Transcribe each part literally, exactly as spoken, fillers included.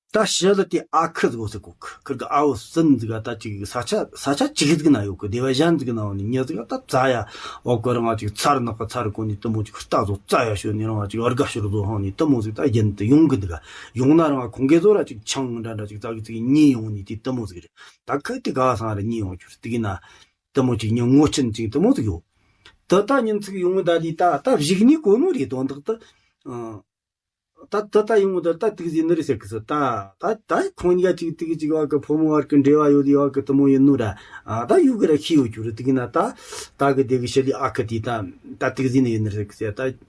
ད་ཞི་ལི་དེ་ཨ་ཁུ་ཟིག་ཡོད་ས་གོ་གི། ཁིར་གི་ཨ་བོ་སུན་ཟིག་ག་ད་ཅིག་ས་ཆ་ས་ཆ་ཅིག་ཟིག་ན་ཡོད་གི། སྡེ་བ་གཞན་ཟིག་ན་ཡོད་ནི་མྱི་ཟིག་ག་ད་བཙལ་ཡ། འོ་གི་རང་ང་ཅིག་ཚར་ནག་གི་ཚར་གོ་ནི་དེ་མོ་ཅིག་རྟ་ཟོ་བཙལ་ཡ་ཞོན་ནི་རང་ང་ཅིག་ཨར་ག་ཤོར་ཟོ་ཧང་ནི་དེ་མོ་ཟིག་ད་རྒྱུན་དུ་ཡོང་གི་འདུག་ག། ཡོང་ན་རང་ང་ཁོང་གི་ཟོ་ར་ཅིག་ཆང་འདྲ་འདྲ་ཅིག་ཙག་གི་ཙིག་གཉིས་ཡོང་ནི་དེ་དེ་མོ་ཟིག་རེད། ད་ཁི་དེ་ག་སང་ར་གཉིས་ཡོང་རྒྱུར་དེ་གི་ན་དེ་མོ་ཅིག་ཉིན་ངོ་ཆེན་ཅིག་དེ་མོ་ཟིག་ཡོད། དེ་ད་ཉིན་ཚིག་ཡོང་ད་ལི་ད་ད་བཞུགས་ནི་གོ་ནོ་རེད། དོན་དག་ད། ད་ད་ད་ཡོང་ད་ད་དུག་ཟིན་ནི་རེད་ཟེར་གི་ཟེར། ད་ད་ད་ཁོང་གཉིས་ཀ་ཅིག་དུག་ཅིག་བ་གི་ཕོ་མོ་བར་གི་འབྲེལ་བ་ཡོད་ཡོད་གི་དེ་མོ་ཡིན་ནོ་ར། ཨ་ད་ཡུ་གི་ར་ཤི་ཡོད་རྒྱུ་རེད། དུག་ན་ད་ད་གི་དེ་གི་ཞི་ལི་ཨ་ཁུ་དེ་ད་ད་དུག་ཟིན་ནི་ཡིན་ནི་རེད་ཟེར་གི་ཟེར། ད་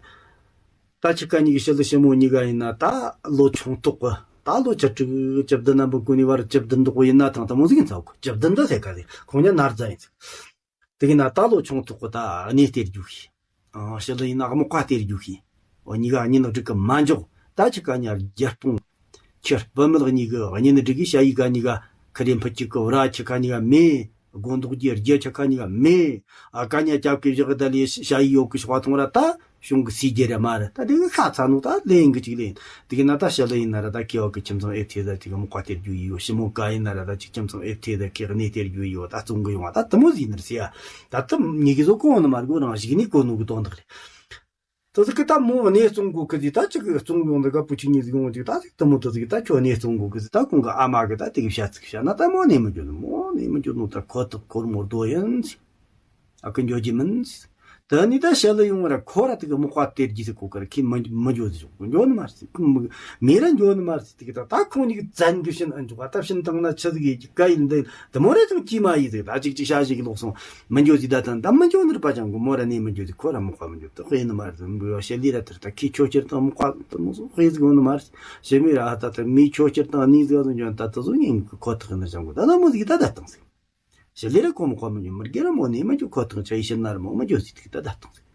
ད་ཁྱི་ཀ་གཉིས་གི་ཞི་ལི་ཞི་མོ་གཉིས་ཀ་ཡིན་ན་ད་ལོ་ཆུང་ཐོག་གི་ད་ལོ་བཅུ་དྲུག་བཅུ་བདུན་ན་འབུ་གོ་ནི་བར་བཅུ་བདུན་འདུག་གི་ཡིན་ན་ཐང་དེ་མོ་ཟིག་ཡིན་ཚ་གི། བཅུ་བདུན་ད་ཟེར་ག་ཟེར། ཁོང་གཉིས་ན་རྫ་ཡིན་ཚ། དེ་གི་ན་ད་ལོ་ཆུང་ཐོག་གི་ད་གནས་སྟེར་རྒྱུ་ཤི། ཨང་ཞི་ལི་ཡིན་ན་རྨོག་པ་སྟེར་རྒྱུ་ཤི། འོ་གཉིས་ཀ་གཉིས་ནག་འགྲིག་གི་མ་འཇོག། ད་ཁྱི་ཀ་ཉ་རྒྱལ་སྤུངས། ཁྱི་སྤུ་མེད་གཉིས་ཀི་གཉིས་ནག་འགྲིག་གི་ཞ་ཡི་ཀ་གཉིས་ཀ་ཁི་རེ་འཕུད་ཅིག་གི་བུ་ར་ཁྱི་ཀ་གཉིས་ཀ་མེད། དགོན་ཐོག་གི་རྒྱལ་ཁྱི་ཀ་གཉིས་ཀ་མེད། ཨ་ཀ་ཉ་སྐྱབས་ཀི་བཞག་གི་ད་ལི་ཞ་ཡི་ཡོད་གི་ཤོག་པ་ཐོང་ར་ད། གཞུང་གི་སྲིད་རྒྱལ་ར་མ་རེད། ད་དེ་གི་ཁ་ཚ་ནོ་ད་ལེན་གི་ཅིག་ལེན། དེ་གི་ན་ད་ཞི་ལི་ཡིན་ན་ར་ད་ཁེ་བ་གི་ཁྱིམ་ཚང་ཨེ་ཐེ་ད་ཅིག་རྨོག་པ་སྟེར་རྒྱུ་ཡིན་ཡོད། ཞི་མོ་ཀ་ཡིན་ན་ར་ད་ཅིག་ཁྱིམ་ཚང་ཨེ་ཐེ་ད་ཁེ་གནས་སྟེར་རྒྱུ་ཡིན་ཡོད། ད་བཙོང་གི་ཡོང་བ་ད་དེ་མོ་ཟིག་ཡིན་ནི་རེད་ཟེར་ཡ། ད་དེ་མྱི་གི་བཟོ་གོ་ནི་མ་རྒོ་རང་ཞིག་ནི་གོ་ནོ་གི་དོན་དག་རེད། དེ་ཟིག་གི་ད་མོ་གནས་བཙོང་གོ་གི་ཟིག་ད་ཅིག་བཙོང་ཡོང་ད་ག་བུ་ཆིག་གཉིས་ཟིག་ཡོང་ཅིག་ད་ཟིག་དེ་མོ་དེ་ཟིག་ད་ཁྱོད་གནས་བཙོང་གོ་གི་ཟིག་ད་ཁོང་གི་ཨ་མ་གི་ད་དེ་གི་བཤད་ཚིག་བཤད་ན་ད་མོ་གནས་མི་འགྱོ་ནི། མོ་གནས་མི་འགྱོ་ནོ་ད་ཁོ་ཐག་ཁོར་མོ་རྡོ་ཡིན་ཟིག་ཨ་ཁུ་འགྱོ་རྒྱུ་མིན། དེ་ནི་ད་ཞི་ལི་ཡོང་བར་ཁོ་ར་དེ་གི་རྨོག་པ་སྟེར་རྒྱུ་ཟེར་གོ་གར་ཁི་མི་མི་འགྱོ་ཟེར་ཞོག་འགྱོ་ནི་མ་རེད་ཟེར། ཁི་མི་མི་ར་འགྱོ་ནི་མ་རེད་ཟེར། དེ་གི་ད་ད་ཁོང་གཉིས་ཀྱི་བཙན་གི་བྱིན་ཨ་འཇོག་པ་ད་བྱིན་བཏང་ན་ཆི་ཟིག་ཡིན་གི་ག་ཡིན་འདི་དེ་མོ་ར་ཅང་ཅི་མ་ཡིན་ཟེར། ད་ཅིག་ཅིག་ཤ་ཞིག་ལོག་སོང་མི་འགྱོ་ཟེར། ད་ད་ད་མི་འགྱོ་ནི་ར་པ་ཅང་གི་མོ་ར་གནས་མི་འགྱོ་ཟེར། ཁོ་ར་རྨོག་པ་མི་འགྱོ་དེ་དཔེ་ནི་མ་རེད་ཟེར། འབུ་བ་ཞི་ལི་ར་དེར་ད་ཁི་ཆོ་ཁྱེར་དང་རྨོག་པ་དེ་མོ་སོང་དཔེ་ཟིག་ཡོང་ནི་མ་རེད། ཞི་མི་ར་ད་ད་མི་ཆོ་ཁྱེར་དང་གནས་ཟིག་ཡོང་ད་ད་ཟོ་ཉིན་གི་ཁོ་ཐག་ནི་ཅང་གི་ད་ད་མོ་ཟིག་ད་ད་བཏང་ཟིག་ཞི་ལི་ར་ཁོ་མོ་ཁོ་མོ་ཉོ་མི་རྒྱལ་ར་མོ་ནས་མ་འཇུ་ཁོ་ཐག་ཆ་ཡི་ཤི་ན་ར་མོ་མ་འཇུ་ཟིག་ཐིག་ད་ད་ཐང་ཟིག་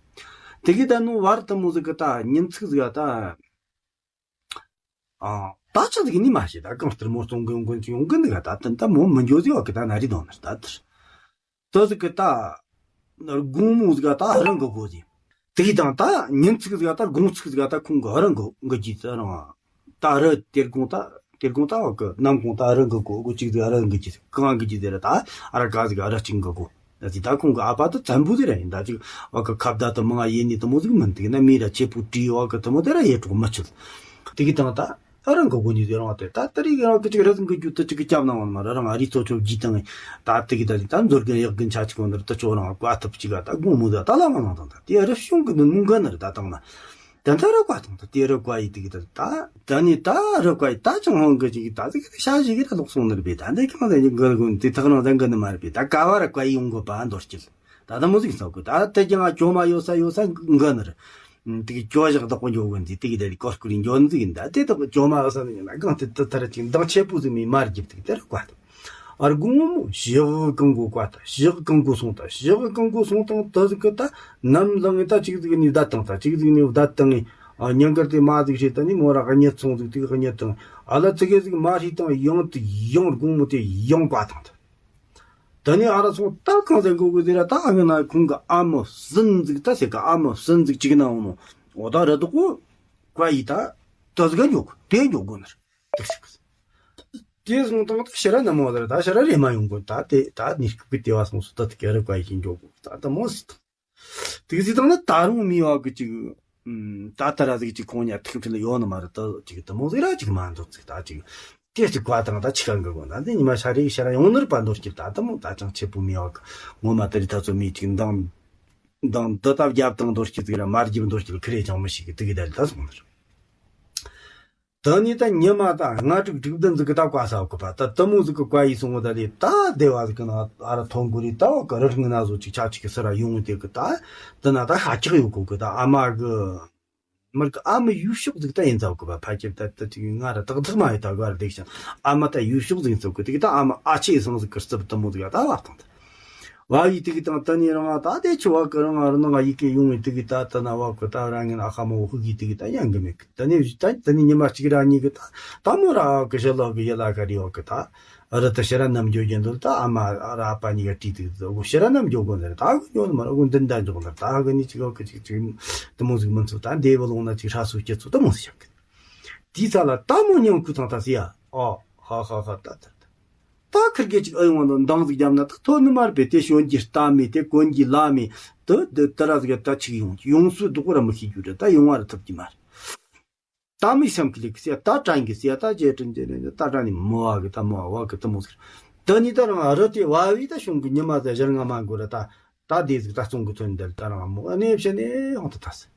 ཐིག་གི་ད་ནུ་བར་དུ་མོ་ཟིག་གི་ད་ཉིན་ཚིག་ཟིག་ད། ཨ་ད་ཆ་ཟིག་ནི་མ་ཤེས། ད་གང་ལྟར་མོ་སོང་གི་ཡོང་གི་ཡོང་གི་འདུག་ད་ད་ད་མོ་མི་འཇུ་ཟིག་བ་གི་ད་ན་རི་དོན་ནར་ད་དར་ད་ཟིག་གི་ད་དགོང་མོ་ཟིག་ད་རང་གི་སྒོ་ཟིག་ཐིག་དང་ད་ཉིན་ཚིག་ཟིག་ད་དགོང་ཚིག་ཟིག་ད་ཁོང་གི་རང་གི་གི་ཇི་ད་རང་། ད་རི་དེར་དགོང་ད་དེར་དགོང་ད་བ་གི་ནམ་གུང་ད་རི་གི་གོ་གོ་གཅིག་དེ་རི་གི་ཅི་གང་གི་ཅི་དེ་ར་ད་ཨ་ར་ག་ཟིག་ཨ་ར་གཅིག་གི་གོ་ད་ཅི་ད་ཁོང་གི་ཨ་ཕ་ད་བཙན་པོ་དེ་ར་ཡིན། ད་ཅིག་བ་གི་ཁ་བརྡ་དུ་མང་ཡིན་ནི་དུ་མོ་ཟིག་མིན། དེ་ན་མི་ར་ཆེ་པོ་བྲིས་བ་གི་དུ་མོ་དེ་ར་ཡེ་གྲོགས་མི་ཆུད། དེ་གི་དང་ད་ཨ་རང་གི་གོ་ནི་དེ་རང་དེ་ད་ད་རི་གི་རང་གི་ཅིག་རི་ཟིག་གི་རྒྱུ་ད་ཅིག་གི་སྐྱབས་ན་བ་མ་ར་རང་ཨ་རི་ཚོ་ཆོ་བགྱིས་དང་ད་དེ་གི་ད་ཅིག་ད་མཛོར་གི་ཡག་གི་ཆ་ཅིག་གོ་ནི་ར་ད་ཆོ་རང་བཀའ་ཐུབ་ཅིག་ད་དགོང་མོ་ད་ད་ལ་མ་ནང་དང་ད་དེ་རི་ཤོང་གི་ནི་ནུང་ག་ནི་ར་ད་དང་ན། ད་ད་ར་བཀའ་དང་ད་དེ་ར་བཀའ་ཡི་དེ་གི་ད་ད་ད་ནི་ད་ར་བཀའ་ཡི་ད་ཅང་ཧང་གི་ཅིག་ད་ཟིག་ཤ་ཞིག་གི་ད་ལོག་སོང་ནི་རེད་པས། ད་འདི་གང་ཟེར་གི་གི་དེ་ཐག་རང་ཟན་གི་ནི་མ་རེད་པས། ད་ག་བ་ར་བཀའ་ཡི་ཡོང་དགོས་པ་འདོར་སྐྱིད་ད་ད་མོ་ཟིག་ཚོགས་གི་ད་ད་ཀྱང་ང་ཇོ་མ་ཡོད་ས་ཡོད་ས་འགི་ནི་རེད། དེ་གི་ཇོ་བཞག་བདག་པོ་འཇོ་གི་འདི་དེ་གི་ད་རི་ཀོར་ཀུ་རི་འཇོ་ནི་ཟིག་ཡིན། ད་དེ་ད་ཇོ་མ་ཡོད་ས་ནི་ཡིན་ན་གང་དེ་ད་ད་ར་ཅིག་མདང་ཆེ་པོ་ཟིག་མི་མ་རྒྱབ་དེ་གི་ད་ར་བཀའ་དང་། ཨར་དགོང་མོ་ཞི་གི་གང་གོ་བཀའ་ད་ཞི་གི་གང་གོ་སོང་ད་ཞི་གི་གང་གོ་སོང་དང་ད་ཟིག་གི་ད་ནམ་ལངས་ད་ཅིག་ཟིག་ནི་བསྡད་དང་ད་ཅིག་ཟིག་ནི་བསྡད་དང་ཨ་ཉིན་དཀར་དེ་མ་ཟིག་བྱེད་ད་ནི་མོ་ར་གཉིད་སོང་ཟིག་དེ་གཉིད་དང་ཨ་ལ་ཙི་གེ་ཟིག་མ་ཧྲི་དང་ཡང་དེ་ཡང་དགོང་མོ་དེ་ཡང་བཀའ་དང་ད་ད་ནི་ཨ་ར་སོང་ད་གང་ཟིག་གོ་གི་ཟིག་ར་ད་ཨ་གི་ན་ཁོང་གི་ཨ་མོ་སུན་ཟིག་ད་ཟེར་གི་ཨ་མོ་སུན་ཟིག་ཅིག་ན་འོ་ནོ་འོ་ད་ར་དོ་གོ་བཀའ་ཡི་ད་ད་ཟིག་ག་འཇོག་དེ་འཇོག་གོ་ནར། དེ་སོང་དང་ད་ཕྱིར་ར་ནམ་མོ་ཟེར་ད་ཕྱིར་ར་རེ་མ་ཡོང་གོ་ད་དེ་ད་ནི་སྐུག་པའི་དེ་བ་སོང་སུ་ད་དེ་ག་ར་བཀའ་ཡི་ཅིག་འཇོག་གོ་ད་ད་མོ་སི་ད་དེ་ཟིག་དང་ན་ད་རུང་མི་བ་གི་ཅིག་ད་ད་ར་ཟིག་ཅིག་ཁོང་ཉ་ཐུག་ཕྲིན་ལ་ཡོད་ནི་མ་རེད། ད་ཅིག་ད་མོ་ཟིག་ར་ཅིག་མ་འདོད་ཅིག་ད་ཅིག་དེ་ཅིག་བཀའ་དང་ད་ཅི་ག་འགི་གོ་ད་འདི་ཉི་མ་ཤ་རེ་ཤ་ར་ཡོང་ནི་ར་པ་འདོར་སྐྱིད་ད་ད་མོ་ད་ཅང་ཆེ་པོ་མི་བ་གི་ངོ་མ་ད་རི་ད་ཚོ་མི་ཅིག་འདང་འདང་འདི་ད་བརྒྱབ་དང་འདོར་སྐྱིད་ཟིག་ར་མ་རྒྱབ་འདོར་སྐྱིད་ཁི་རེ་ཅང་མི་ཤེས་གི་དེ་གི་ད་རི་ད་སོང་ནི་རེད། ད་ནི་ད་ཉི་མ་ད་ལྔ་དྲུག་དྲུག་བདུན་ཟིག་གི་ད་བཀའ་ས་བཀོད་པ་ད་དུ་མོ་ཟིག་གི་བཀའ་ཡིས་སོང་བ་ད་ལས་ད་སྡེ་བ་ཟིག་གི་ནང་ཨ་ར་ཐོན་དགོས་རེད། ད་བ་གི་རི་སྔུན་ན་བཟོ་ཅིག་ཆ་ཅིག་གི་སི་ར་ཡོང་དེ་གི་ད་དི་ན་ད་ཤ་ཁྱག་ཡོད་གོ་གི་ད་ཨ་མ་གི་མར་གི་ཨ་མ་ཡུལ་ཕྱོགས་ཟིག་ད་ཡིན་ཚ་བཀོད་པ་ཕ་ཁྱེར་ད་ད་ཅིག་ང་ར་ཏག་ཏག་མ་ཡོད་ད་ག་ར་བསྡད་ཤག་ཨ་མ་ད་ཡུལ་ཕྱོགས་ཟིག་ཡིན་ཚ་བཀོད་དེ་གི་ད་ཨ་མ་ཨ་ཆེ་སང་ཟིག་གི་རྩིབ་དུ་མོ་ཟིག་ཡ་ད་བ་དང་ད། བ་ཡི་དེ་གི་དང་ད་ནི་རང་ད་དེ་ཆུ་བ་གི་རང་རི་ནང་ཡི་གེ་ཡོང་བའི་དེ་གི་ད་ད་ན་བ་གི་ད་རང་ངན་ཨ་ཁ་མོ་ཧུ་གི་དེ་གི་ད་ཡང་གི་མེད་གི། ད་ནི་ད་ད་ནི་ཉི་མ་གཅིག་ར་གཉིས་གི་ད་ད་མོ་ར་གི་ཞི་ལོ་གི་ཡི་ལ་ག་རི་བ་གི་ད་རི་ད་ཕྱིར་ར་ནམ་འགྱོ་རྒྱུ་འདུག་ད་ཨ་མ་ར་ཨ་ཕ་གཉིས་ཀ་བྲིས་དུས་ད་ཕྱིར་ར་ནམ་འགྱོ་གོ་ནི་རེད། ད་གི་འགྱོ་ནི་མ་ར་གོ་འདི་འདྲ་འགྱོ་གོ་ནི་རེད། ད་གི་ནི་གཅིག་གི་གཅིག་གཅིག་དེ་མོ་ཟིག་མི་འཚོ་ད་འདས་བུ་ལོང་ན་གཅིག་ཧྲ་སུ་སྐྱེ་ཚོ་དེ་མོ་ཟིག་བྱ་གི། དེའི་ཚ་ལ་ད་མོ་ཉང་ཁུ་ཚང་ད་སི་ཡ། ཨོ། ཧ་ཧ་ཧ། ད་ད་ད། ད་ཁིར་གེ་ཅིག་ཨ་ཡོང་བ་འདང་ཟིག་བརྒྱབ་ན་ད་ཐོན་ནི་མ་རེད་པས། དེ་ཞོན་གྱི་རྟ་མེད། དེ་གོན་གྱི་ལྭ་མེད། དུ་དུ་ད་ར་ཟིག་ད་ཆིག་ཡོང་ཡོང་སུ་དུ་གོ་ར་མི་ཤེས་རྒྱུ་རེད། ད་ཡོང་བ་ར་ཐུབ་ཀྱི་མ་རེད། ད་མི་སམ་ཁི་ལི་གི་སེ་ད་དྲན་གི་སེ་ད་ཇེ་དྲན་ཇེ་དྲན་ད་དྲན་ནི་མོ་བ་གི་ད་མོ་བ་གི་ད་མོ་ཟིག་ད་ནི་ད་རང་རི་དེ་བ་བི་ད་ཤོང་གི་ཉི་མ་ད་ཞར་ང་མ་འགོར་ར་ད། ད་དེ་ཟིག་ད་བཙོང་གི་ཐོན་འདལ་ད་རང་མོ་གནས་བྱས་ནས་ཡོང་དུ་ཐལ།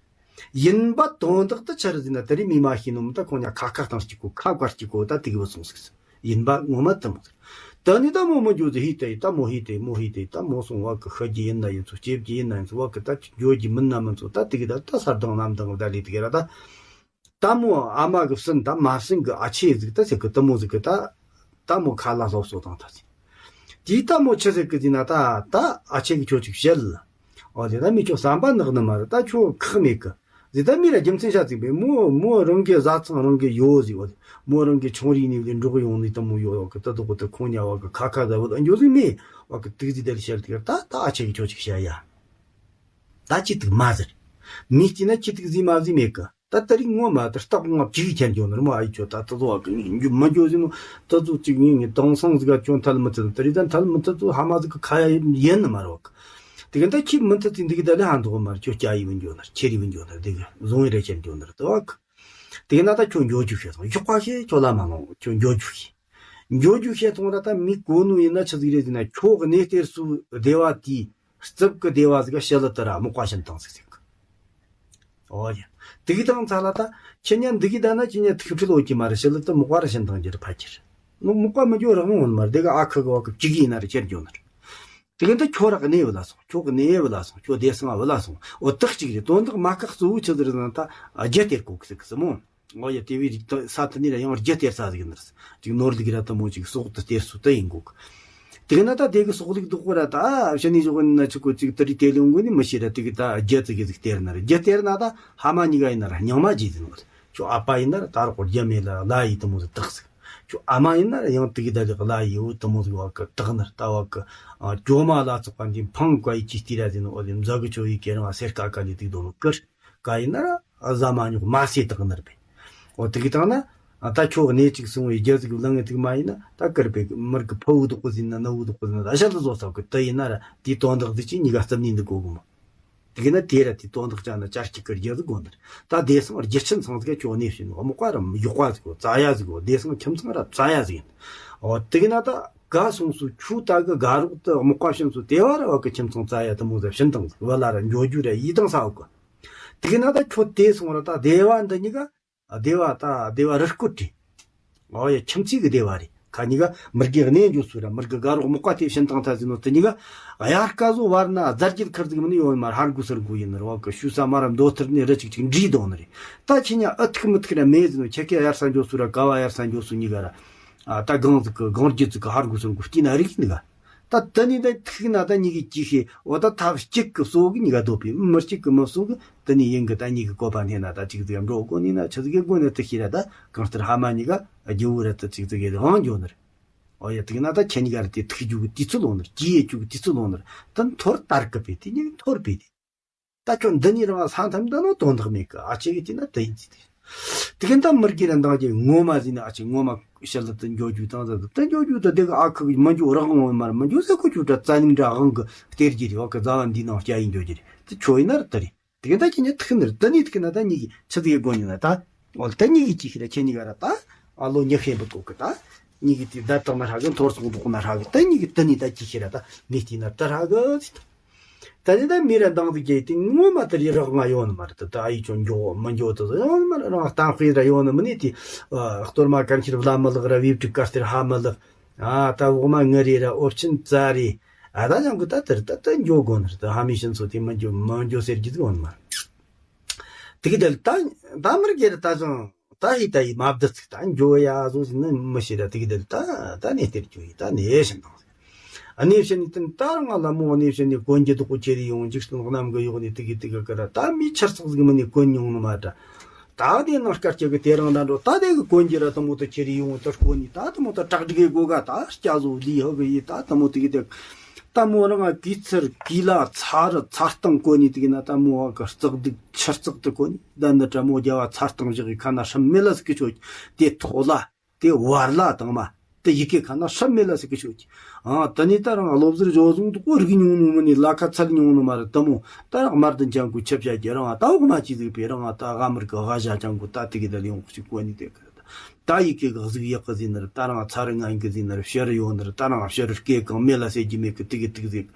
ཡིན་པ་དོན་དག་ཏུ་ཆི་རེད་ཟེར་ན། དེ་རིང་མི་མ་ཤེས་ནོ་མི་ད་ཁོང་ཉ་ཁ་ཁ་བཏང་གཅིག་གོ། ཁ་བཀར་གཅིག་གོ། ད་དེ་གི་བུད་སོང་ཟིག་ཡིན་པ་ངོ་མ་དུ་མོ་ཟིག་ད་ནི་ད་མོ་མོ་འགྱོ་ཟིག་ཧི་ཏེ་ད་མོ་ཧི་ཏེ་མོ་ཧི་ཏེ་ད་མོ་སོང་བ་གི་ཤི་རྒྱུ་ཡིན་ན་ཡིན་ཚོ། སྐྱེ་རྒྱུ་ཡིན་ན་ཡིན་ཚོ། བ་གི་ད་འགྱོ་རྒྱུ་མིན་ན་མིན་ཚོ། ད་དེ་གི་ད་ད་ས་དང་ནམ་དང་གི་ད་ལི་དེ་གི་ར་ད། ད་མོ་ཨ་མ་གི་བསུན་ད་མ་བསུན་གི་ཨ་ཆེ་ཟིག་ད་ཟེར་གི་ད་མོ་ཟིག་གི་ད། ད་མོ་ཁ་ལ་སློབ་གསོ་བཏང་ཐལ་ཟིག་དེའི་ད་མོ་ཆི་ཟེར་གི་ཟིན་ན། ད་ད་ཨ་ཆེ་གི་ཁྱོད་ཅིག་བཤད། ཨོ་དེ་ད་མི་ཁྱོད་བསམ་པ་ནག་ནི་མ་རེད། ད་ཁྱོད་ཁག་མེད་གི་ཟིག་ད་མི་ར་རྒྱུ་མཚན་ཤ་ཚིག་པས་མོ་མོ་རང་གི་བཟའ་ཚང་རང་གི་ཡོད་ཟིག་ཨོ་དེ་མོ་རང་གི་ཆུང་རིག་ནས་ལས་འགྲོ་གི་ཡོང་ནས་ད་མོ་ཡོད་ཨོ་གི་ད་དོ་གི་ད་ཁོང་ཉ་བ་གི་ཁ་ཁ་ཟ་བོ་ད་འགྱོ་ཟིག་མེད་ཨོ་གི་དུག་ཟིག་དལ་བཤད་གི་ད་ད་ཨ་ཆེ་གི་ཁྱོད་ཅིག་བཤད་ཡ། ད་ཁྱི་དུག་མ་ཟེར། མི་སྐྱིད་ན་ཁྱི་དུག་ཟིག་མ་ཟིག་མེད་གི་ད་ད་རིག་ངོ་མ་ད་སྟག་ངོ་བཅུག་ཁྱེར་འགྱོ་ནི་རེད་མོ། ཨ་ཡི་ཁྱོད་ད་ད་ཚོ་བ་གི་ངས་འགྱོ་མ་འགྱོ་ཟིན་ནོ། ད་ཚོ་གཅིག་ངས་ངས་དེང་སང་ཟིག་ག་ཁྱོད་ཐལ་མི་ཐལ། ད་རིག་ད་ཐལ་མི་ཐལ་ཚོ་ཧ་མ་ཟིག་གི་ཁ་ཡ་ཡིན་ནི་མ་རེད་བ་གི་དེ་གི་ད་ཁྱི་མི་ཐལ་ཚིག་འདི་གི་ད་ལས་ཧ་འདུག་མ་རེད། ཁྱོད་སྐྱ་ཡི་བུ་འགྱོ་ནི་རེད། ཁྱེར་ཡི་བུ་འགྱོ་ནི་རེད། དེ་གི་བཟུང་ཡི་རེད་ཁྱེར་འགྱོ་ནི་རེད་ད་བ་གི་དེ་གི་ན་ད་ཁྱོད་འགྱོ་རྒྱུ་ཤེས་སོང་། ཞོགས་པ་ཤེས་ཁྱོད་ལ་མ་ལོང་། ཁྱོད་འགྱོ་རྒྱུ་ཤེས། འགྱོ་རྒྱུ་ཤེས་སོང་ར་ད་མི་གོ་ནོ་ཡིན་ན་ཆི་ཟིག་རེད་ཟེར་ན། ཁྱོད་གི་གནས་གཏེར་སུ་སྡེ་བ་དེའི་རྩིབ་གི་སྡེ་བ་ཟིག་ག་ཞི་ལི་ཏི་ར་མག་པ་བྱིན་བཏང་ཟིག་ཟེར་གི་ཨོ་ཡ། དེ་གི་དང་ཚ་ལ་ད་ཁྱེད་ཉན་འདི་གི་ད་ན་ཁྱེད་ཉན་ཐུག་འཕྲད་ལོ་གི་མ་རེད། ཞི་ལི་ཏི་མག་པ་ར་བྱིན་བཏང་རྒྱུ་རེད་ཕ་ཁྱེར། ནོ་མག་པ་མི་འགྱོ་རག་ངོ་མ་རེད། དེ་གི་ཨ་ཁུ་གི་བ་གི་གཅིག་ཡིན་ན་རེད་ཁྱེར་འགྱོ་ནི་རེད། དེ་གི་ད་ཁྱོད་ར་གནས་བུ་ལ་སོང་། ཁྱོད་གི་གནས་བུ་ལ་སོང་། ཁྱོད་སྡེ་སང་བུ་ལ་སོང་། ཨོ་ཏག་གཅིག་རེད། དོན་དག་མ་ཁག་གཙོ་བོ་ཆི་ཟིག་རེད་ཟེར་ན་ད་རྒྱུ་སྟེར་གོ་གི་ཟིག་གི་སི་མོ། ཨོ་ཡ། དེ་བས་རིགས་ད་ས་དེ་ནས་ཡང་རྒྱུ་སྟེར་ས་ཟིག་ཡིན་ནི་རེད། ཅིག་ནོར་ལུག་ར་ད་མོ་ཅིག་སོག་ཏུ་སྟེར་སུ་ད་ཡིན་གོ་གི་དེ་གི་ན་ད་དེ་གི་སོག་ལུག་འདུག་གོ་ར་ད་ཕྱི་ནས་ཞོག་ན་ཆི་གོ་ཅིག་ད་རི་དེ་ལུང་གོ་ནི་མི་ཤེས་ར། དེ་གི་ད་རྒྱུ་ཙི་གི་ཟིག་སྟེར་ན་ར། རྒྱུ་སྟེར་ན་ད་ཕ་མ་གཉིས་ཀ་ཡིན་ན་ར་སྙིང་མ་རྗེ་ཟིན་ནོ་རེད། ཁྱོད་ཨ་ཕ་ཡིན་ན་ར་ད་རོགས་རྒྱུ་མེད་ལ་ལ་ཡི་དུ་མོ་ཟིག་དག་ཟིག་ཁྱོད་ཨ་མ་ཡིན་ན་ར་ཡང་དེ་གི་ད་ལི་ལ་ཡི་བུ་དུ་མོ་ཟིག་བ་གི་དག་ནི་ར། ད་བ་གི་ཇོ་མ་ལ་ཚོགས་པ་འདི་འཕང་བཀའ་ཡི་ཅི་སྟེར་ར་ཟིན་ནོ། ཨོ་དེ་མཛའ་གི་ཆོ་ཡི་གེ་རང་སེར་ཀ་ཀ་ལི་དུག་དོ་ནོ་ཀིར། ག་ཡིན་ན་ར་ཨ་ཟ་མ་ཉོག་མ་སེ་དག་ནར་བས། འོ་དེ་གི་དང་ན་ཨ་ད་ཁྱོད་གནས་གཅིག་སོང་བའི་རྒྱུ་ཟིག་ལང་ངེ་ཐིག་མ་ཡིན་ན་ད་ཀིར་པའི་མིར་གི་ཕུ་བོ་དོག་པོ་ཟིན་ན་ནུ་བོ་དོག་པོ་ཟིན་ན་ད་ཞལ་ལ་བཟོ་ས་གི་དུ་ཡིན་ན་ར་དེའི་དོན་དག་ཟིག་ཅིག་གཉིས་ཀ་རྩིབ་ནས་འདུག་གོ་གི་མོ། དེ་གི་ན་དེ་ར་དེའི་དོན་དག་ཅང་ན་ཅར་གཅིག་གི་རྒྱུ་ཟིག་གོ་ནར། ད་དེ་སང་རྒྱུ་ཁྱིམ་ཚང་ཟིག་ག་ཁྱོད་གནས་བྱིན་ནོ་མོ་ཀ་ར་ཡོག་པ་ཟིག་གོ་ཙ་ཡ་ཟིག་གོ། དེ་སང་ཁྱིམ་ཚང་ར་ཙ་ཡ་ཟིག་ཡིན། འོ་དེ་གི་ན་ད་ག་སོང་སུ་ཁྱོད་ད་གི་དགའ་རོགས་དུ་མོ་ཀ་བྱིན་སུ་དེ་བ་ར་བ་གི་ཁྱིམ་ཚང་ཙ་ཡ་དུ་མོ་ཟ་བྱིན་དང་ཟིག་བ་ལ་ར་འགྱོ་རྒྱུ་ར་ཡིད་དང་ས་འོག་གི་དེ་གི་ན་ད་ཁྱོད་དེ་སོང་ར་ད་སྡེ་བ་འདི་གཉིས་ཀ་སྡེ་བ་ད་སྡེ་བ་རི་སྐོར་བྲིས། ཨོ་ཡ་ཁྱིམ་མཚེས་ཀྱི་སྡེ་བ་རེད། ཁ་གཉིས་ཀ་མི་དགེ་གནས་འགྱོ་སུ་ར་མི་དགེ་དགའ་རོགས་མོ་ཀ་དེ་བྱིན་བཏང་ཐ་ཟིན་ནོ་དེ་གཉིས་ཀ་དབྱར་ཁ་བཟོ་བར་ན་རྫ་རྒྱུད་ཁར་ཟིག་མི་ནི་ཡོད་མ་ར་ཧར་དགུ་སར་དགུ་ཡིན་ནི་ར་བ་གི་ཤུ་ས་མ་ར་མདོ་ཐར་ནས་རི་གཅིག་གཅིག་འདྲིས་དོ་ནི་རེད། ད་ཁྱེད་གཉིས་ཨ་ཐུག་མི་ཐུག་ར་མེད་ཟིན་ནོ་ཁྱེད་ཀྱི་དབྱར་ས་འགྱོ་སུ་ར་ཀ་བ་དབྱར་ས་འགྱོ་སུ་གཉིས་ཀ་ར་ཨ་ད་གང་ཟིག་གི་གང་རྒྱུད་ཟིག་གི་ཧར་དགུ་སར་དགུ་བལྟས་ན་རིག་ཡིན་ག་ད་དེ་ནས་ད་ཐུག་ན་ད་གཉིས་ཀྱི་ཅི་ཤེས། འོ་ད་ཐབས་གཅིག་གི་སྲོག་གི་གཉིས་ཀ་སྡོད་པའི་མི་གཅིག་གི་མི་སྲོག་གི་དེ་ནས་ཡིན་གི་ད་གཉིས་ཀྱི་བཀོད་པ་འཐེན་ན་ད་ཅིག་ཟིག་འགྲོ་དགོ་ནི་ན་ཆི་ཟིག་གི་དགོ་ནི་དེ་ཤེས་ར་ད་གང་ལྟར་ཕ་མ་གཉིས་ཀ་རྒྱུ་བོ་ར་ད་ཅིག་ཟིག་གི་དབང་འགྱོ་ནི་རེད། འོ་ཡ་དེ་གི་ན་ད་ཁྱེད་གཉིས་ཀ་ར་དེ་ཐུག་རྒྱུ་གི་དུས་ཚོད་ལོན་ནི་རེད། ཅི་ཡེ་རྒྱུ་གི་དུས་ཚོད་ལོན་ནི་རེད། ད་འཐོར་དར་གི་པས་དེ་གཉིས་ཀ་འཐོར་པས་དེ། ད་ཁྱོད་འདི་ནས་རང་ས་མཐའ་མི་འདི་ནོ་དོན་དག་མེད་གི་ཨ་ཅེ་གི་དེ་ན་དེ་ཡིན་ཚིག་དེ། དེ་གི་ད་མི་དགེ་ར་འདང་རྒྱུ་ངོ་མ་ཟིན་ན་ཨ་ཅེ་ངོ་མ་ཞི་ལི་དུ་འགྱོ་རྒྱུ་དང་ཟ་དུ་འགྱོ་རྒྱུ་ད་དེ་གི་ཨ་ཁུ་གི་མི་འགྱོ་རག་ངོ་མ་ར་མི་འགྱོ་ཟེར་ཁོ་ཁྱོད་ད་རྩ་ནིང་འདྲ་དབང་གི་སྟེར་རྒྱུ་རེད། བ་གི་རྫ་བ་འདི་ནང་སྐྱ་ཡིན་འགྱོ་རྒྱུ་རེད། དེ་ཁྱོད་ཡིན་ན་ར་དེ་རེད། དེ་གི་ད་ཁྱེད་ཉིད་ཐུག་ནི་རེད། དེ་ནས་ཐུག་ན་ད་གཉིས་ཀྱི་ཆི་ཟིག་གི་དགོ་ནི་ན་ད། འོ་དེ་གཉིས་ཀྱི་ཅི་ཤེས་ར་ཁྱེད་གཉིས་ཀ་ར་ད། ཨ་ལོ་ཉི་ཤེས་འབུད་གོ་གི་ད། གཉིས་ཀྱི་དེ་ད་དག་ན་ཧྲ་གི་འཐོར་སོང་འདུག་ན་ཧྲ་གི་ད་གཉིས་ཀྱི་དེ་ནས་ད་ཅི་ཤེས་ར་ད་ནས་བལྟས་ན་ད་ཧྲ་གི་ཟིག་ད་ནི་ད་མི་ར་འདང་ཟིག་རྒྱས་ཏེ་ངོ་མ་དེ་རི་རག་ང་ཡོང་ནི་མ་རེད། ད་ད་ཨ་ཡི་ཅོ་འགྱོ་མི་འགྱོ་དེ་ཟིག་ཡོང་ནི་མ་རེད། རང་གཏམ་དཔེ་ར་ཡོང་ནི་མི་ནི་དེ། གཏོར་མ་དཀར་འཁྱིལ་བླ་མི་ལག་ར་བིབ་ཀྲི་དཀར་སྟེར་ཧ་མི་ལག་ཨ་ད་འོག་མ་ངི་རེ་ར་ཨོ་ཆིན་ཙ་རེ། ཨ་ད་ཉང་གི་ད་དེར་ད་ད་འགྱོ་དགོ་ནི་རེད། ད་ཧ་མི་ཤིན་སོ་དེ་མི་འགྱོ་མི་འགྱོ་ཟེར་རྒྱུ་ཟིག་ཡོང་ནི་མ་རེད། དེ་གི་དེ་ལ་ད་ད་མི་རྒྱལ་ད་ཅང་ད་ཧི་ད་ཡི་མ་བདུད་ཚིག་ད་འགྱོ་ཡ་བཟོ་ཟིན་ནི་མི་ཤེས་ར། དེ་གི་དེ་ལ་ད་ད་ནས་སྟེར་རྒྱུ་ཡི་ད་ནས་ཤིན་དང་ཟེར། ཨ་ནས་ཤིན་ནི་དེ་ད་རང་ང་ལ་མོ་ཨ་ནས་ཤིན་ནི་གོན་གྱི་དུག་གོ་ཁྱེར་ཡོང་འཇིག་སྟོང་གནམ་གི་ཡོག་ནས་དེ་གི་དེ་གི་ཀ་ར་ད་མི་ཆར་ཚག་ཟིག་མི་ནི་གོན་མྱོང་ནི་མ་ད། ད་དེ་ནང་སྐར་ཆ་གི་དེ་རང་ད་འགྲོ་ད་དེ་གི་གོན་གྱི་ར་དུ་མོ་དུ་ཁྱེར་ཡོང་དུ་སྐོ་ནི་ད་དུ་མོ་དུ་བྲག་སྒྲིག་གི་སྒོ་ག་ད་སྐྱ་བཟོ་ལི་ཧ་གི་ཡི་ད་དུ་མོ་དེ་གི་དེ། ད་མོ་རང་གི་ཚུར་གི་ལ་ཚ་རུ་ཚ་སྟེང་གོ་ནི་དེ་གི་ན་ད་མོ་བ་གི་རྩག་སྡིག་ཆུ་རྩག་དུ་གོ་ནི་ད་ནི་ད་མོ་རྒྱ་བ་ཚ་སྟེང་བཞག་གི་ཁ་ན་ཧྲམ་མེ་ལ་སི་གི་ཆོ་དེ་ཐོག་ལ། དེ་བར་ལ་དང་མ། དེ་ཡི་གེ་ཁ་ན་སྲབ་མེད་ལ་ཟེར་གི་ཤོད་ཀྱི། ཨ་དེ་ནས་ད་རང་བློ་བཟུར་བཟོ་བཟུང་དུ་ཀོ་རིག་མྱོང་ནོ་མི་ནི་ལ་ཁ་ཚར་མྱོང་ནོ་མ་རེད། དེ་མོ་ད་རང་དམར་ལྡན་ཅན་གོ་ཆབ་བྱ་རྒྱུ་རང་ད་འོག་མ་ཅི་ཟིག་པའི་རང་ད་ག་མར་གི་ག་ཞྭ་ཅན་གོ་ད་དེ་གི་ད་ལེ་ཡོང་ཅིག་གོ་ནི་དེ་གི་རེད། ད་ཡི་གེ་གི་གཟུགས་ཡག་གི་ཟིན་ནར་ད་རང་ཚ་རུ་ངན་གི་ཟིན་ནར་ཕྱི་རུ་ཡོད་ནར་ད་རང་ཕྱི་རུ་སྐད་གང་མེད་ལ་ཟེར་རྒྱུ་མེད་གི་དེ་གི་དེ་གི་ཟིག་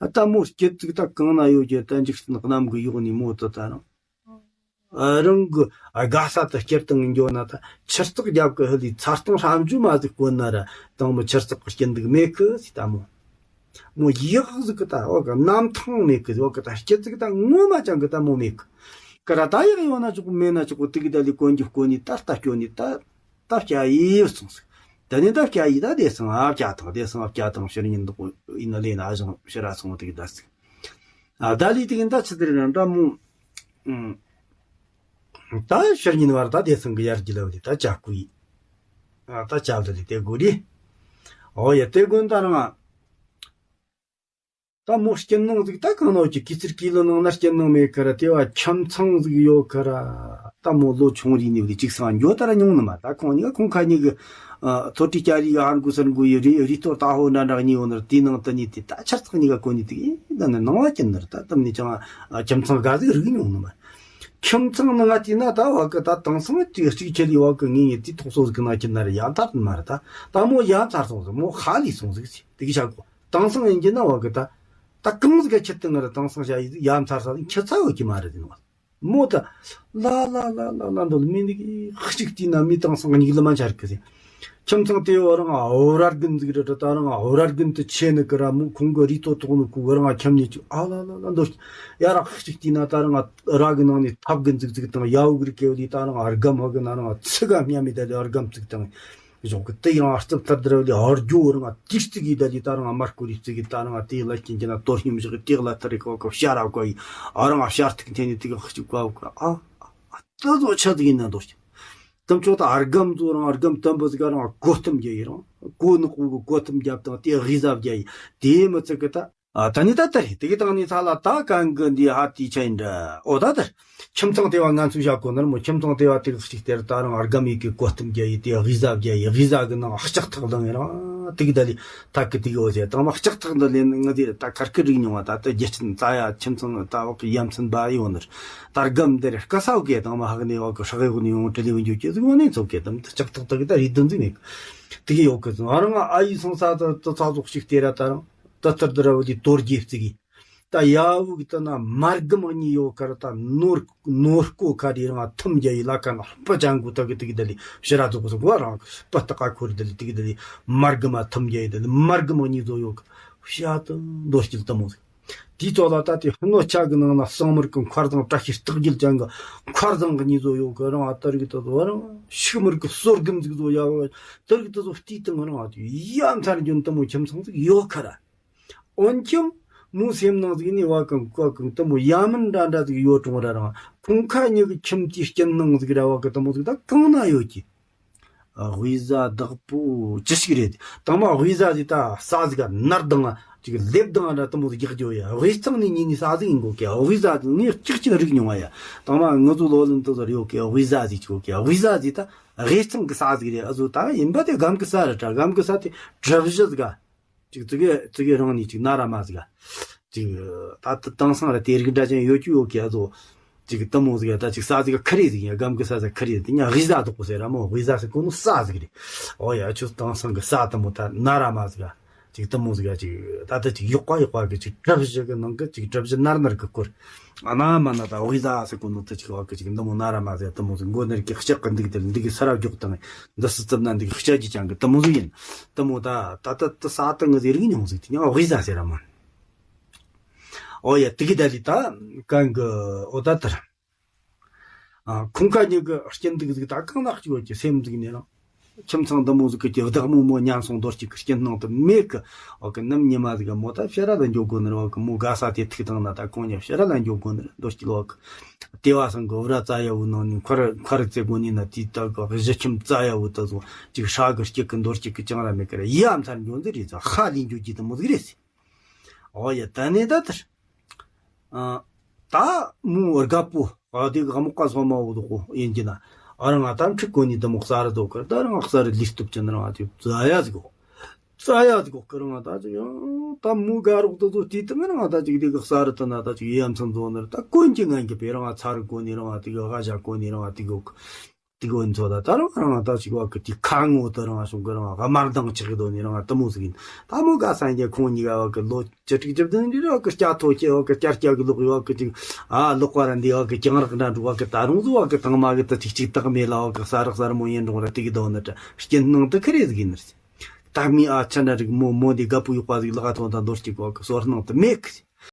ད་མོ་སྐྱེ་ཙིག་ད་གང་ན་ཡོད་ཀྱི་ད་འཇིག་རྟེན་གནམ་གི་ཡོག་ནས་མོ་ད་ད་རང་། རང་གི་དགའ་ས་དུ་སྐྱེར་དང་འགྱོ་ན་ད་ཆུ་རྩག་རྒྱབ་གི་ཧི་ལི་ཚ་སྟོང་ཧྲམ་ཇུ་མ་ཟིག་གོན་ན་ར་དང་མོ་ཆུ་རྩག་གི་སྐྱེ་འདུག་མེད་གི་ཟིག་ད་མོ། མོ་ཡག་ཟིག་གི་ད་འོ་གི་གནམ་ཐང་མེད་གི་འོ་གི་ད་སྐྱེ་ཟིག་ད་ངོ་མ་ཅང་གི་ད་མོ་མེད་གི་ཀ་ར་ད་ཡག་ཡོད་ན་ཆོག་གི་མེད་ན་ཆོག་གི་དེ་གི་ད་ལི་གོན་རྒྱུ་གོན་ནི་ད་ལྟ་སྐྱོ་ནི་ད། ད་སྐྱ་ཡིབ་སོང་ཟིག་ད་ནི་ད་སྐྱ་ཡི་ད་དེ་སང་ཨ་སྐྱ་དང་དེ་སང་ཨ་སྐྱ་དང་ཕྱིར་ཉིན་འདུག་ཡིན་ན་ལས་ན་ཨ་ཞང་ཕྱིར་ར་སོང་དེ་གི་ད་ཟིག་ཨ་ད་ལི་དེ་གི་ད་ཆི་དེ་རེད་ན་འདྲ་མོ། ཨུམ། ད་ཕྱིར་ཉིན་བར་ད་དེ་སང་གི་ཡར་གྱི་ལ་བ་དེ་ད་ཅག་གུ་ཡི། ཨ་ད་ཅག་ལ་དེ་དེ་གུ་རི། ཨོ་ཡ་དེ་གུན་ད་རང་ཨ། ད་མོ་སྐྱིད་ནང་ཟིག་ད་གང་ནོ་ཀྱི་གི་ཚིར་གི་ལོ་ནང་ན་སྐྱིད་ནང་མེད་ཀི་ར་དེ་བ་ཁྱིམ་ཚང་ཟིག་ཡོད་ཀི་ར། ད་མོ་ལོ་ཆུང་རིག་ནས་བླི་གཅིག་སང་འགྱོ་ད་ར་མྱོང་ནི་མ་ད་ཁོང་གཉིས་ཀ་ཁོང་ཁ་གཉིས་གི་ཨ་ཐོ་ཏི་ཀྱ་རི་གི་ཧར་གུ་སར་གུ་ཡི་རི་རི་ཐོ་ད་ཧོ་འདྲ་འདྲ་གཉིས་ཡོད་ནི་ར་དེ་ནང་ད་ནི་དེ་ད་ཆར་ཚག་གཉིས་ཀ་གོ་ནི་དེ་ད་ནི་ནང་བ་ཀྱི་ནི་ར་ད་དམ་ནི་ཅང་ཨ་ཁྱིམ་ཚང་ག་ཟིག་རིག་མྱོང་ནི་མ། ཁྱིམ་ཚང་ནང་ང་དེ་ན་ད་བ་གི་ད་དེང་སང་ཅིག་གཅིག་ཁྱེད་ལི་བ་གི་ངེད་ངེད་དེ་ཐོག་སོ་ཟིག་གི་ནང་ཁྱེད་ན་ར་ཡ་ད་མ་ར་ད་ད་མོ་ཡ་ཚར་སོང་ཟིག་མོ་ཧ་ལི་སོང་ཟིག་ཟིག་དེ་གི་ཤ་གོ། དེང་སང་ཡིན་གྱི་ན་བ་གི་ད། ད་གང་ཟིག་ག་ཁྱེར་ཏེ་ང་ར་དེང་སང་བྱ་ཡི་ཟིག་ཡ་མཚར་ས་ཟིག་ཁྱེར་ཚ་ཡོད་ཀྱི་མ་རེད་ཟེར་ནོ། མོ་ད། ལ་ལ་ལ་ལ་ལ་འདོད་མི་འདུག་གི་གཅིག་བལྟས་ན་མི་དེང་སང་སྙིགས་ལ་མ་འཆར་གི་ཟེར། ཁྱིམ་ཚང་དེ་བ་རང་ཨོ་ར་རྒན་ཟིག་རེད་ད་རང་ཨོ་ར་རྒན་དུ་ཆེ་ནི་གི་ར་མོ་ཁོང་གི་རི་ཐོ་ཐོག་ནི་གུ་གི་རང་ཁྱམ་ནས་ཅིག་ཨ་ལ་ལ་ལ་འདོད། ཡ་ར་གཅིག་བལྟས་ན་ད་རང་ར་གི་ནང་ནས་ཐབ་གི་འཛུག་འཛུག་དང་ཡ་བུ་གི་རི་ཀེ་བ་ལི་ད་རང་ཨར་གམ་ཧ་གི་ན་རང་ཚི་ག་སྨྱ་མི་ད་ལི་ཨར་གམ་བཙུགས་དང་། གཞུང་གི་དེ་ཡང་རྩུབ་ཐར་དར་ལི་ཨར་རྒྱུ་རང་དེ་རྩི་གི་ད་ལི་ད་རང་མར་ཀུ་རི་རྩི་གི་ད་རང་དེ་ལ་ཀྱིན་ཀྱི་ན་དོར་སྙོམས་བཞག་གི་དེ་ལ་ཐར་རི་ཀོ་ཀོ་ཤ་ར་ཀོ་ཡི་ཨ་རང་ཤར་ཐིག་འཐེན་ནི་དེ་ག་ཅིག་ཀོ་ཀོ་ཨ་ཨ་ད་ཚོ་ཆ་དེ་ཡིན་ན་འདོར་ཀྱི་དམ་ཆོ་ད་ཨར་གམ་ཚོ་རང་ཨར་གམ་དམ་པོ་ཟིག་རང་གོ་ཐམ་རྒྱ་ཡི་རང་གོ་ནག་པོ་གི་གོ་ཐམ་རྒྱབ་དང་དེ་གི་ཟ་རྒྱ་ཡི་དེ་མི་ཚིག་གི་ད། ཨ་ད་ནི་ད་ལྟ་རེད་དེ་གི་དང་ནི་ཚ་ལ་ད་གང་གི་འདི་ཧ་ཏི་ཆ་ཡིན་འདྲ་ཨོ་ད་ལྟར། ཁྱིམ་ཚང་དེ་བ་ང་ཚོས་བཞག་གོ་ནར་མོ་ཁྱིམ་ཚང་དེ་བ་དེ་ག་ཅིག་དེར་ད་རང་ཨར་གམ་ཡི་གི་གོ་སྟོན་རྒྱ་ཡི་དེ་གི་ཟ་རྒྱ་ཡི་གི་ཟ་གི་ནང་ལྕགས་ཐག་ལང་ཡི་རང་དེ་གི་ད་ལི་ད་གི་དེ་གི་འོ་ཟེ་དང་མ་ལྕགས་ཐག་འདི་ལེན་ང་དེ་ད་ཁར་ཁི་རིག་མྱོང་བ་ད་ལྟ་རྒྱལ་ཆེན་རྩ་ཡ་ཁྱིམ་ཚང་ད་བག་གི་ཡ་མཚན་པ་ཡོད་ནར་ད་ཨར་གམ་དེར་སྐ་ས་བ་གི་དང་མ་ཧག་ནས་བག་གི་ཧྲག་གི་ནས་ཡོང་དྲི་ལི་བ་འཇུ་ཀྱི་ཟིག་ངོ་ནས་ཚོགས་གི་དམ་ལྕགས་ཐག་ད་གི་ད་རི་དུན་ཟིག་ནས་དེ་གི་ཡོད་གི་ཟིག་ཨ་རང་ཨ་ཡི་སོང་ས་ད་ད་ཚ་ཚོགས་ཤིག་དེ་ར་ད་རང་། ད་ཐར་དུ་ར་བ་དེ་དོར་རྒྱས་བརྩི་གི། ད་ཡ་བུ་གི་ད་ན་མར་གི་མ་གཉིས་ཡོད་ཁར་ད་ནོར་ནོར་ཀོ་ཁ་རི་རང་ཐུམ་རྒྱ་ཡི་ལ་ཁ་ན་སྤུ་ཅང་གུ་ད་གི་ད་གི་ད་ལི་ཕྱི་ར་ཙོག་ཙོག་བ་རང་སྤུ་ལྟ་ཀ་ཁོ་རི་ད་ལི་ད་གི་ད་ལི་མར་གི་མ་ཐུམ་རྒྱ་ཡི་ད་ལི་མར་གི་མ་གཉིས་ཚོ་ཡོད་གི་ཤ་ད་འདོ་སྐྱིལ་ད་མོ་ཟིག་དེའི་ཐོག་ལ་ད་དེ་སྣོད་ཆ་གི་ནང་ན་གཙང་མར་གི་མཁར་དང་བཀྲ་ཤིས་རྟགས་བརྒྱད་ཅན་གི་མཁར་ཟངས་གི་གཉིས་ཚོ་ཡོད་གི་རང་ཨ་ད་རི་གི་ད་ཚོ་བ་རང་ཤུགས་མར་གི་སོར་གི་འཛུག་ཚོ་ཡ་བ་ད་རི་གི་ད་ཚོ་བལྟས་དང་རང་ཨ་དེ་ཡ་མཚར་འཇོན་ད་མོ་ཁྱིམ་ཚང་ཟིག་ཡོད་ཁ་ར། འོན་ཀྱང་མོའི་སེམས་ནང་ཟིག་ནས་བ་གང་བཀའ་གང་དུ་མོ་ཡ་མིན་འདྲ་འདྲ་ཟིག་ཡོད་རུང་ར་རང་ཁོང་ཁ་ཉིད་ཀྱི་ཁྱིམ་དེའི་སྐྱིད་སྣང་ཟིག་ར་བ་གི་དུ་མོ་ཟིག་ད་གང་ན་ཡོད་ཀྱི། དབུས་ཟ་བདག་པོ་ཅི་ཞིག་རེད། དང་མ་དབུས་ཟ་ཟིག་ད་ས་ཟིག་ག་ནར་དང་ཅིག་ལེབ་དང་འདྲ་དུ་མོ་ཟིག་རྒྱག་རྒྱུ་ཡ་དབུས་གཙང་ནས་ཉིན་ནས་ས་ཟིག་ཡིན་དགོ་ཀྱི་དབུས་ཟ་ཟིག་ངས་ཅིག་ཅིག་རིག་མྱོང་བ་ཡ། དང་མ་ང་ཚོ་ལོ་ལོན་དུ་ཟར་ཡོད་ཀྱི་དབུས་ཟ་ཟིག་ཅིག་ཡོད་ཀྱི་དབུས་ཟ་ཟིག་ད་དབུས་གཙང་གི་ས་ཟིག་རེད། ཨ་ཟོ་ད་ཡིན་པ་དེ་སྒམ་གི་ས་རེད་དྲ་སྒམ་གི་ས་དེ་གྲུ་བཞི་ཟིག་ག་ཅིག་ཙི་གེ་ཙི་གེ་རང་ནས་ཅིག་ན་ར་མ་ཟིག་ག་ཅིག་ད་ད་དེང་སང་ར་དེ་རིགས་འདྲ་ཅན་ཡོད་རྒྱུ་ཡོད་ཀྱི་ཨ་ཟོ། ཅིག་དུ་མོ་ཟིག་ག་ད་ཅིག་ས་ཟིག་ག་ཁ་རེ་ཟིག་ཡ་སྒམ་གི་ས་ཟིག་ཁ་རེ་དེ་ཉ་དབུས་ཟ་དོག་པོ་ཟེར་ར་མོ་དབུས་ཟ་ཟེར་གོ་ནོ་ས་ཟིག་རེད། ཨོ་ཡ་ཁྱོད་དེང་སང་གི་ས་དུ་མོ་ད་ན་ར་མ་ཟིག་ག་ཅིག་དུ་མོ་ཟིག་ག་ཅིག་ད་ད་ཅིག་ཡོག་པ་ཡོག་པ་གི་ཅིག་གྲུ་བཞི་གི་ནང་གི་ཅིག་གྲུ་བཞི་ནར་ནར་གི་སྐོར། ཨ་ན་མ་ན་ད་དབུས་ཟ་ཟེར་གོ་ནོ་ད་ཅིག་བ་གི་ཅིག་འདི་མོ་ན་ར་མ་ཟེར་དུ་མོ་ཟིག་མགོ་ནར་གི་ལྕགས་གི་འདུག་དེ་འདུག་གི་ས་ར་རྒྱོག་དང་འདི་སི་ཙམ་ན་འདུག་གི་ལྕགས་ཀྱི་ཅང་གི་དུ་མོ་ཟིག་ཡིན། དུ་མོ་ད་ད་ད་ད་ས་ད་ང་ཟེར་གི་མྱོང་ཟིག་དེ་ཉ་དབུས་ཟ་ཟེར་ར་མོ། ཨོ་ཡ་དེ་གི་ད་ལི་ད་གང་གི་ཨོ་ད་དར། ཨ་ཁོང་ཁ་ཉིད་ཀྱི་སྐྱིན་འདུག་ཟིག་ད་གང་ནག་ཅིག་ཡོད་ཀྱི་སེམས་ཟིག་ནས་རང་། ཁྱིམ་ཚང་འདི་མོ་ཟིག་གི་བདག་མོ་མོ་ཉམས་སོང་འདོར་ཅིག་གི་སྐྱིན་སྣང་དུ་མེད་གི། འོ་གི་ནམ་ཉི་མ་ཟིག་གི་མོ་ད་ཕྱི་ར་ལ་འགྱོ་དགོ་ནི་རེད། འོ་གི་མོ་དགའ་ས་དེ་ཐུག་དང་ན་ད་ཁོང་ཉ་ཕྱི་ར་ལ་འགྱོ་དགོ་ནི་རེད་འདོར་ཅིག་ལོ་གི། ལྟེ་བ་སང་གི་འུ་ར་རྩ་ཡ་བོ་ནང་ནས་མཁར་མཁར་རྩེ་དགོ་ནི་ན་དེ་ད་གི་གཞི་ཁྱིམ་རྩ་ཡ་བོ་ད་ཟོ་ཅིག་ཧྲ་གི་སྐྱིད་གི་འདོར་ཅིག་གི་ཅང་ར་མེད་གི་རེད། ཡ་མཚར་འགྱོ་འདི་རེད་ཟ་ཧ་ལས་འགྱོ་རྒྱུ་དུ་མོ་ཟིག་རེད་ཟེ། ཨོ་ཡ་ད་ནི་ད་དར། ཨ། ད་མོ་རྒད་པོ་ཨ་དེ་གི་དམག་ག་སོ་མ་འོ་དོ་ཡིན་གྱི་ན། ཨ་རང་ང་ད་འཁྲིག་གོ་ནི་དུ་མོ་གསར་རུ་དོ་ཀར་ད་རང་གསར་རུ་ལུས་སྟོབས་ཅན་རང་ཅིག་ཙ་ཡ་ཟིག་གོ། ཙ་ཡ་ཟིག་གོ་ཀར་ང་ད་ཅིག་ཡང་ད་མོ་དགའ་རོགས་དུ་ཚོ་དུས་དུ་ང་རང་ད་ཅིག་དེ་གི་གསར་རུ་དུ་ན་ད་ཅིག་ཡ་མཚམས་ཚོ་ནར་ད་གོན་གྱི་ངན་གྱི་པེ་རང་ཚ་རུ་གོ་ནི་རང་དེ་གི་ཧ་ཞག་གོ་ནི་རང་དེ་གི་དེ་གི་འཚོ་ད་ད་རང་རང་ད་ཅིག་བ་གི་དེ་ཁ་ངོ་དུ་རང་བྱུང་གི་རང་དམར་མདངས་ཆགས་གི་དོ་ནི་རང་དུ་མོ་ཟིག་ཡིན། ད་མོ་དགའ་ས་ཡིན་ཁོང་གཉིས་ཀ་བ་གི་ལོ་བཅུ་དྲུག་བཅུ་བདུན་རེ་རེ་བ་གི་སྐྱ་ཐོ་ཁྱེད་བ་གི་སྐྱ་སྐྱ་གི་ལོག་ཡོད་བ་གི་ཅིག་ཨ་ལོག་པ་ར་འདི་བ་གི་གྱང་རག་འདྲ་འགྲོ་བ་གི་ད་རུང་ཟོ་བ་གི་དང་མ་གི་ད་ཅིག་ཅིག་དག་མེད་ལ་བ་གི་གསར་རག་གསར་མོ་ཡིན་འགྲོ་ར་དེ་གི་དོ་ནི་ད་སྐྱིད་སྣང་དུ་ཁི་རེ་ཟིག་ཡིན་ནི་རེད། ད་མི་ཨ་ཆ་འདྲ་རིག་མོ་མོ་འདི་དགའ་པོ་ཡོད་པ་ཟིག་ལག་ཐོང་དང་འདོར་གཅིག་བ་གི་སོར་སྣང་དུ་མེད་གི།